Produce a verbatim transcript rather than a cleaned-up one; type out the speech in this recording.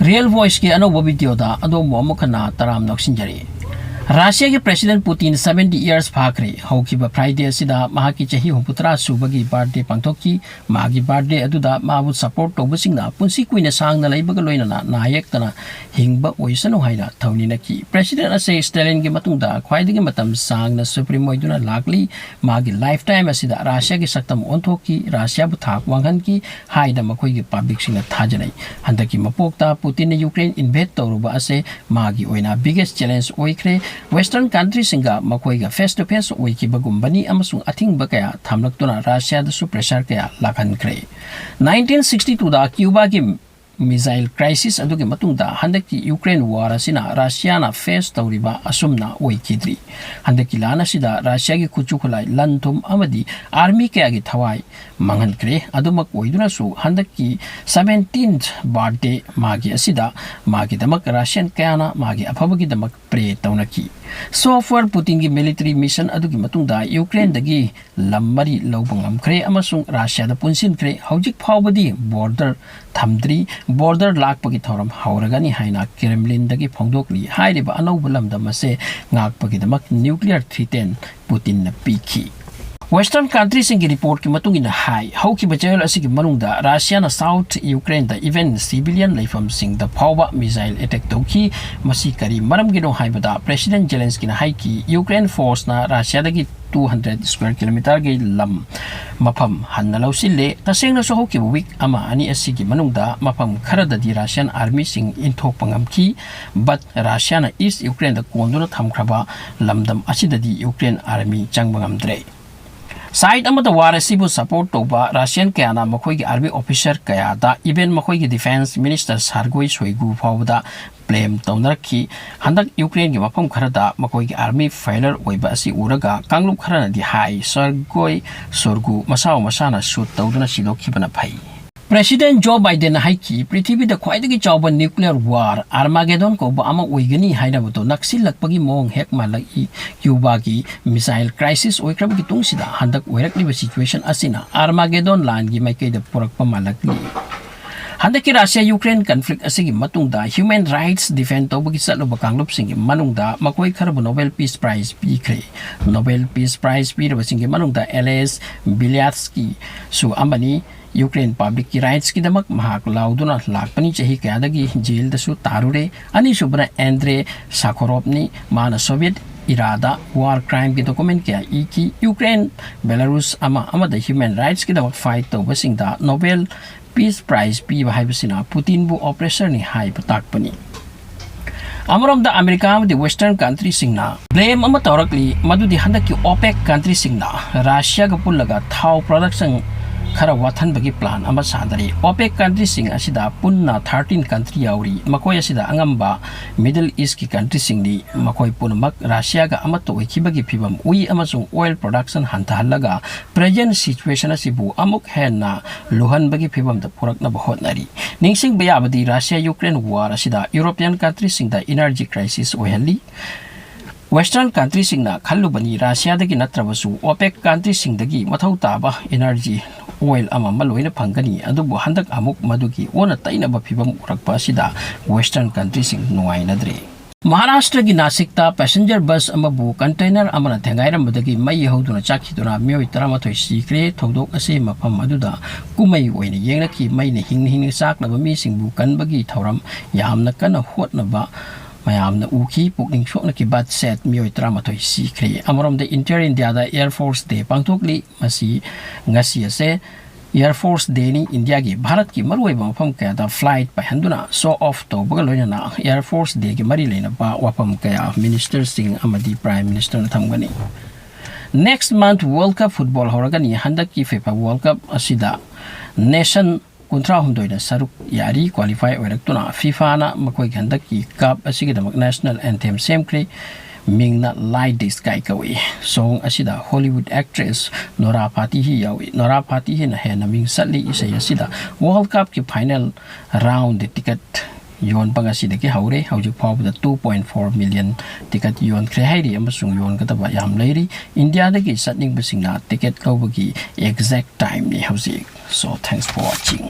Real Voiceꯀꯤ ꯑꯅꯧꯕ videoꯗ ꯑꯗꯣꯝꯕꯨ ꯑꯃꯨꯛ ꯍꯟꯅ ꯇꯔꯥꯝꯅ ꯑꯣꯛꯁꯤꯟꯖꯔꯤ꯫ ꯔꯁꯤꯌꯥꯒꯤ President Putin seventy years ꯐꯥꯈ꯭ꯔꯦ꯫ ꯍꯧꯈꯤꯕ Friday ꯑꯁꯤꯗ ꯃꯍꯥꯛꯀꯤ ꯆꯍꯤ ꯍꯨꯝꯐꯨꯇꯔꯥ ꯁꯨꯕꯒꯤ birthday ꯄꯥꯡꯊꯣꯛꯈꯤ꯫ ꯃꯥꯒꯤ birthday ꯑꯗꯨꯗ ꯃꯥꯕꯨ support ꯇꯧꯕꯁꯤꯡꯅ ꯄꯨꯟꯁꯤ ꯀꯨꯏꯅ ꯁꯥꯡꯅ ꯂꯩꯕꯒ ꯂꯣꯏꯅꯅ ꯅꯥ ꯌꯦꯛꯇꯅ ꯍꯤꯡꯕ ꯑꯣꯏꯁꯅꯨ ꯍꯥꯏꯅ ꯊꯧꯅꯤꯅꯈꯤ꯫ President ꯑꯁꯦ Stalinꯒꯤ ꯃꯇꯨꯡꯗ ꯈ꯭ꯋꯥꯏꯗꯒꯤ ꯃꯇꯝ ꯁꯥꯡꯅ supreme ꯑꯣꯏꯗꯨꯅ ꯂꯥꯛꯂꯤ꯫ ꯃꯥꯒꯤ lifetime ꯑꯁꯤꯗ ꯔꯁꯤꯌꯥꯒꯤ ꯁꯛꯇꯝ ꯑꯣꯟꯊꯣꯛꯈꯤ, ꯔꯁꯤꯌꯥꯕꯨ ꯊꯥꯛ ꯋꯥꯡꯍꯟꯈꯤ ꯍꯥꯏꯅ ꯃꯈꯣꯏꯒꯤ publicꯁꯤꯡꯅ ꯊꯥꯖꯅꯩ꯫ ꯍꯟꯗꯛꯀꯤ ꯃꯄꯣꯛꯇ Putinꯅ Ukraine invade ꯇꯧꯔꯨꯕ ꯑꯁꯦ ꯃꯥꯒꯤ ꯑꯣꯏꯅ biggest challenge ꯑꯣꯏꯈ꯭ꯔꯦ꯫ Western countryꯁꯤꯡꯒ ꯃꯈꯣꯏꯒ face to face ꯑꯣꯏꯈꯤꯕꯒꯨꯝꯕꯅꯤ ꯑꯃꯁꯨꯡ ꯑꯊꯤꯡꯕ ꯀꯌꯥ ꯊꯝꯂꯛꯇꯨꯅ ꯔꯁꯤꯌꯥꯗꯁꯨ pressure ꯀꯌꯥ ꯂꯥꯛꯍꯟꯈ꯭ꯔꯦ꯫ Nineteen sixty twoꯗ Cubaꯒꯤ missile crisis ꯑꯗꯨꯒꯤ ꯃꯇꯨꯡꯗ ꯍꯟꯗꯛꯀꯤ Ukraine war ꯑꯁꯤꯅ ꯔꯁꯤꯌꯥꯅ face ꯇꯧꯔꯤꯕ ꯑꯁꯨꯝꯅ ꯑꯣꯏꯈꯤꯗ꯭ꯔꯤ꯫ ꯍꯟꯗꯛꯀꯤ ꯂꯥꯟ ꯑꯁꯤꯗ ꯔꯁꯤꯌꯥꯒꯤ ꯈꯨꯠꯁꯨ ꯈꯨꯠꯂꯥꯏ, ꯂꯟ ꯊꯨꯝ ꯑꯃꯗꯤ army ꯀꯌꯥꯒꯤ ꯊꯋꯥꯏ ꯃꯥꯡꯍꯟꯈ꯭ꯔꯦ꯫ ꯑꯗꯨꯃꯛ ꯑꯣꯏꯗꯨꯅꯁꯨ ꯍꯟꯗꯛꯀꯤ seventeenth birthday ꯃꯥꯒꯤ ꯑꯁꯤꯗ ꯃꯥꯒꯤꯗꯃꯛ Russian ꯀꯌꯥꯅ ꯃꯥꯒꯤ ꯑꯐꯕꯒꯤꯗꯃꯛ pray ꯇꯧꯅꯈꯤ꯫ So far Putinꯒꯤ military mission ꯑꯗꯨꯒꯤ ꯃꯇꯨꯡꯗ Ukraineꯗꯒꯤ ꯂꯝ ꯃꯔꯤ ꯂꯧꯕ ꯉꯝꯈ꯭ꯔꯦ ꯑꯃꯁꯨꯡ ꯔꯁꯤꯌꯥꯗ ꯄꯨꯟꯁꯤꯟꯈ꯭ꯔꯦ꯫ ꯍꯧꯖꯤꯛ ꯐꯥꯎꯕꯗꯤ border ꯊꯝꯗ꯭ꯔꯤ꯫ Border ꯂꯥꯛꯄꯒꯤ ꯊꯧꯔꯝ ꯍꯧꯔꯒꯅꯤ ꯍꯥꯏꯅ Kremlinꯗꯒꯤ ꯐꯣꯡꯗꯣꯛꯂꯤ꯫ ꯍꯥꯏꯔꯤꯕ ꯑꯅꯧꯕ ꯂꯝꯗꯝ ꯑꯁꯦ ꯉꯥꯛꯄꯒꯤꯗꯃꯛ nuclear threaten Putinꯅ ꯄꯤꯈꯤ꯫ Western countryꯁꯤꯡꯒꯤ reportꯀꯤ ꯃꯇꯨꯡ ꯏꯟꯅ ꯍꯥꯏ, ꯍꯧꯈꯤꯕ ꯆꯌꯣꯜ ꯑꯁꯤꯒꯤ ꯃꯅꯨꯡꯗ ꯔꯁꯤꯌꯥꯅ South Ukraineꯗ even civilian ꯂꯩꯐꯝꯁꯤꯡꯗ ꯐꯥꯎꯕ missile attack ꯇꯧꯈꯤ꯫ ꯃꯁꯤ ꯀꯔꯤ ꯃꯔꯝꯒꯤꯅꯣ ꯍꯥꯏꯕꯗ President Zelenskyꯅ ꯍꯥꯏꯈꯤ, Ukraine forceꯅ ꯔꯁꯤꯌꯥꯗꯒꯤ two hundred square kilometerꯒꯤ ꯂꯝ ꯃꯐꯝ ꯍꯟꯅ ꯂꯧꯁꯤꯜꯂꯦ꯫ ꯇꯁꯦꯡꯅꯁꯨ ꯍꯧꯈꯤꯕ week ꯑꯃ ꯑꯅꯤ ꯑꯁꯤꯒꯤ ꯃꯅꯨꯡꯗ ꯃꯐꯝ ꯈꯔꯗꯗꯤ Russian armyꯁꯤꯡ ꯏꯟꯊꯣꯛꯄ ꯉꯝꯈꯤ, but ꯔꯁꯤꯌꯥꯅ East Ukraineꯗ ꯀꯣꯟꯗꯨꯅ ꯊꯝꯈ꯭ꯔꯕ ꯂꯝꯗꯝ ꯑꯁꯤꯗꯗꯤ Ukraine army ꯆꯪꯕ ꯉꯝꯗ꯭ꯔꯦ꯫ Side ꯑꯃꯗ war ꯑꯁꯤꯕꯨ support ꯇꯧꯕ Russian ꯀꯌꯥꯅ ꯃꯈꯣꯏꯒꯤ army officer ꯀꯌꯥꯗ, even ꯃꯈꯣꯏꯒꯤ defense minister Sergei Shoigu ꯐꯥꯎꯕꯗ blame ꯇꯧꯅꯔꯛꯈꯤ꯫ ꯍꯟꯗꯛ Ukraineꯒꯤ ꯃꯐꯝ ꯈꯔꯗ ꯃꯈꯣꯏꯒꯤ army failure ꯑꯣꯏꯕ ꯑꯁꯤ ꯎꯔꯒ ꯀꯥꯡꯂꯨꯞ ꯈꯔꯅꯗꯤ ꯍꯥꯏ, Sergei Shoigu ꯃꯁꯥ ꯃꯁꯥꯅ shoot ꯇꯧꯗꯨꯅ ꯁꯤꯗꯣꯛꯈꯤꯕꯅ ꯐꯩ꯫ President Joe Bidenꯅ ꯍꯥꯏꯈꯤ, ꯄ꯭ꯔꯤꯊꯤꯕꯤꯗ ꯈ꯭ꯋꯥꯏꯗꯒꯤ ꯆꯥꯎꯕ nuclear war Armageddon ꯀꯧꯕ ꯑꯃ ꯑꯣꯏꯒꯅꯤ ꯍꯥꯏꯅꯕꯗꯣ ꯅꯛꯁꯤꯜꯂꯛꯄꯒꯤ ꯃꯑꯣꯡ ꯍꯦꯛ ꯃꯥꯜꯂꯛꯏ꯫ Cubaꯒꯤ missile crisis ꯑꯣꯏꯈ꯭ꯔꯕꯒꯤ ꯇꯨꯡꯁꯤꯗ ꯍꯟꯗꯛ ꯑꯣꯏꯔꯛꯂꯤꯕ situation ꯑꯁꯤꯅ Armageddon ꯂꯥꯟꯒꯤ ꯃꯥꯏꯀꯩꯗ ꯄꯨꯔꯛꯄ ꯃꯥꯜꯂꯛꯂꯤ꯫ ꯍꯟꯗꯛꯀꯤ ꯔꯁꯤꯌꯥ ꯌꯨꯀ꯭ꯔꯦꯟ ꯀꯟꯐ꯭ꯂꯤꯛ ꯑꯁꯤꯒꯤ ꯃꯇꯨꯡꯗ human rights defend ꯇꯧꯕꯒꯤ ꯆꯠꯂꯨꯕ ꯀꯥꯡꯂꯨꯞꯁꯤꯡꯒꯤ ꯃꯅꯨꯡꯗ ꯃꯈꯣꯏ ꯈꯔꯕꯨ Nobel Peace Prize ꯄꯤꯈ꯭ꯔꯦ꯫ Nobel Peace Prize ꯄꯤꯔꯕꯁꯤꯡꯒꯤ ꯃꯅꯨꯡꯗ ꯑꯦꯂꯦꯁ ꯕꯤꯂ꯭ꯌꯥꯠꯁꯀꯤꯁꯨ ꯑꯃꯅꯤ꯫ ꯌꯨꯀ꯭ꯔꯦꯟ ꯄꯕ꯭ꯂꯤꯛꯀꯤ ꯔꯥꯏꯠꯁꯀꯤꯗꯃꯛ ꯃꯍꯥꯛ ꯂꯥꯎꯗꯨꯅ ꯂꯥꯛꯄꯅꯤ꯫ ꯆꯍꯤ ꯀꯌꯥꯗꯒꯤ ꯖꯦꯜꯗꯁꯨ ꯇꯥꯔꯨꯔꯦ꯫ ꯑꯅꯤꯁꯨꯕꯅ ꯑꯦꯟꯗ꯭ꯔꯦ ꯁꯥꯈꯣꯔꯣꯞꯅꯤ꯫ ꯃꯥꯅ ꯁꯣꯚꯤꯌꯦꯠ ꯏꯔꯥꯗ ꯋꯥꯔ ꯀ꯭ꯔꯥꯏꯝꯒꯤ ꯗꯣꯀꯨꯃꯦꯟ ꯀꯌꯥ ꯏꯈꯤ꯫ ꯌꯨꯀ꯭ꯔꯦꯟ, ꯕꯦꯂꯥꯔꯨꯁ ꯑꯃ ꯑꯃꯗ human rightsꯀꯤꯗꯃꯛ ꯐꯥꯏꯠ ꯇꯧꯕꯁꯤꯡꯗ Nobel Peace Prize ꯄꯤꯕ ꯍꯥꯏꯕꯁꯤꯅ ꯄꯨꯇꯤꯟꯕꯨ oppressorꯅꯤ ꯍꯥꯏꯕ ꯇꯥꯛꯄꯅꯤ꯫ ꯑꯃꯔꯣꯝꯗ ꯑꯃꯦꯔꯤꯀꯥ ꯑꯃꯗꯤ Western countryꯁꯤꯡꯅ blame ꯑꯃ ꯇꯧꯔꯛꯂꯤ, ꯃꯗꯨꯗꯤ ꯍꯟꯗꯛꯀꯤ OPEC countryꯁꯤꯡꯅ ꯔꯁꯤꯌꯥꯒ ꯄꯨꯜꯂꯒ ꯊꯥꯎ production ꯈꯔ ꯋꯥꯠꯍꯟꯕꯒꯤ plan ꯑꯃ ꯁꯥꯅꯔꯤ꯫ OPEC countryꯁꯤꯡ ꯑꯁꯤꯗ ꯄꯨꯟꯅ thirteen country ꯌꯥꯎꯔꯤ꯫ ꯃꯈꯣꯏ ꯑꯁꯤꯗ ꯑꯉꯝꯕ Middle Eastꯀꯤ countryꯁꯤꯡꯅꯤ꯫ ꯃꯈꯣꯏ ꯄꯨꯝꯅꯃꯛ ꯔꯁꯤꯌꯥꯒ ꯑꯃꯠꯇ ꯑꯣꯏꯈꯤꯕꯒꯤ ꯐꯤꯕꯝ ꯎꯏ ꯑꯃꯁꯨꯡ oil production ꯍꯟꯊꯍꯜꯂꯒ present situation ꯑꯁꯤꯕꯨ ꯑꯃꯨꯛ ꯍꯦꯟꯅ ꯂꯨꯍꯟꯕꯒꯤ ꯐꯤꯕꯝꯗ ꯄꯨꯔꯛꯅꯕ ꯍꯣꯠꯅꯔꯤ꯫ ꯅꯤꯡꯁꯤꯡꯕ ꯌꯥꯕꯗꯤ, ꯔꯁꯤꯌꯥ ꯌꯨꯀ꯭ꯔꯦꯟ war ꯑꯁꯤꯗ European countryꯁꯤꯡꯗ energy crisis ꯑꯣꯏꯍꯜꯂꯤ꯫ Western countryꯁꯤꯡꯅ ꯈꯜꯂꯨꯕꯅꯤ, ꯔꯁꯤꯌꯥꯗꯒꯤ ꯅꯠꯇ꯭ꯔꯕꯁꯨ OPEC countryꯁꯤꯡꯗꯒꯤ ꯃꯊꯧ ꯇꯥꯕ energy, oil ꯑꯃ ꯑꯃ ꯂꯣꯏꯅ ꯐꯪꯒꯅꯤ꯫ ꯑꯗꯨꯕꯨ ꯍꯟꯗꯛ ꯑꯃꯨꯛ ꯃꯗꯨꯒꯤ ꯑꯣꯟꯅ ꯇꯩꯅꯕ ꯐꯤꯕꯝ ꯎꯔꯛꯄ ꯑꯁꯤꯗ Western countryꯁꯤꯡ ꯅꯨꯡꯉꯥꯏꯅꯗ꯭ꯔꯦ꯫ ꯃꯍꯥꯔꯥꯁꯇ꯭ꯔꯒꯤ ꯅꯥꯁꯤꯛꯇ passenger bus ꯑꯃꯕꯨ container ꯑꯃꯅ ꯊꯦꯡꯒꯥꯏꯔꯝꯕꯗꯒꯤ ꯃꯩ ꯍꯧꯗꯨꯅ ꯆꯥꯛꯈꯤꯗꯨꯅ ꯃꯤꯑꯣꯏ ꯇꯔꯥꯃꯥꯊꯣꯏ ꯁꯤꯈ꯭ꯔꯦ꯫ ꯊꯧꯗꯣꯛ ꯑꯁꯤ ꯃꯐꯝ ꯑꯗꯨꯗ ꯀꯨꯝꯍꯩ ꯑꯣꯏꯅ ꯌꯦꯡꯅꯈꯤ꯫ ꯃꯩꯅ ꯍꯤꯡꯅ ꯍꯤꯡꯅ ꯆꯥꯛꯅꯕ ꯃꯤꯁꯤꯡꯕꯨ ꯀꯟꯕꯒꯤ ꯊꯧꯔꯝ ꯌꯥꯝꯅ ꯀꯟꯅ ꯍꯣꯠꯅꯕ ꯃꯌꯥꯝꯅ ꯎꯈꯤ꯫ ꯄꯨꯛꯅꯤꯡ ꯁꯣꯛꯅꯈꯤꯕ ꯁꯦꯠ ꯃꯤꯑꯣꯏ ꯇꯔꯥꯃꯥꯊꯣꯏ ꯁꯤꯈ꯭ꯔꯦ꯫ ꯑꯃꯔꯣꯝꯗ, Interior India Air Force Day ꯄꯥꯡꯊꯣꯛꯂꯤ꯫ ꯃꯁꯤ ꯉꯁꯤ ꯑꯁꯦ Air Force Dayꯅꯤ꯫ ꯏꯟꯗꯤꯌꯥꯒꯤ, ꯚꯥꯔꯠꯀꯤ ꯃꯔꯨꯑꯣꯏꯕ ꯃꯐꯝ ꯀꯌꯥꯗ flight ꯄꯥꯏꯍꯟꯗꯨꯅ show off ꯇꯧꯕꯒ ꯂꯣꯏꯅꯅ Air Force Dayꯒꯤ ꯃꯔꯤ ꯂꯩꯅꯕ ꯋꯥꯐꯝ ꯀꯌꯥ ministerꯁꯤꯡ ꯑꯃꯗꯤ Prime Ministerꯅ ꯊꯝꯒꯅꯤ꯫ Next month World Cup football ꯍꯧꯔꯒꯅꯤ꯫ ꯍꯟꯗꯛꯀꯤ FIFA World Cup ꯑꯁꯤꯗ nation ꯀꯨꯟꯊ꯭ꯔꯥꯍꯨꯝꯗꯣꯏꯅ ꯁꯔꯨꯛ ꯌꯥꯔꯤ꯫ Qualify ꯑꯣꯏꯔꯛꯇꯨꯅ FIFAꯅ ꯃꯈꯣꯏꯒꯤ ꯍꯟꯗꯛꯀꯤ cup ꯑꯁꯤꯒꯤꯗꯃꯛ national anthem ꯁꯦꯝꯈ꯭ꯔꯦ꯫ ꯃꯤꯡꯅ Light the Sky ꯀꯧꯏ꯫ Song ꯑꯁꯤꯗ Hollywood actress ꯅꯣꯔꯥ ꯐꯥꯇꯤꯍꯤ ꯌꯥꯎꯏ꯫ ꯅꯣꯔꯥ ꯐꯥꯇꯤꯍꯤꯅ ꯍꯦꯟꯅ ꯃꯤꯡ ꯆꯠꯂꯤ꯫ ꯏꯁꯩ ꯑꯁꯤꯗ World Cupꯀꯤ final round ticket ꯌꯣꯟꯕ ꯉꯁꯤꯗꯒꯤ ꯍꯧꯔꯦ꯫ ꯍꯧꯖꯤꯛ ꯐꯥꯎꯕꯗ two point four million ticket ꯌꯣꯟꯈ꯭ꯔꯦ ꯍꯥꯏꯔꯤ ꯑꯃꯁꯨꯡ ꯌꯣꯟꯒꯗꯕ ꯌꯥꯝ ꯂꯩꯔꯤ꯫ ꯏꯟꯗꯤꯌꯥꯗꯒꯤ ꯆꯠꯅꯤꯡꯕꯁꯤꯡꯅ ticket ꯂꯧꯕꯒꯤ exact timeꯅꯤ ꯍꯧꯖꯤꯛ꯫ So, thanks for watching꯫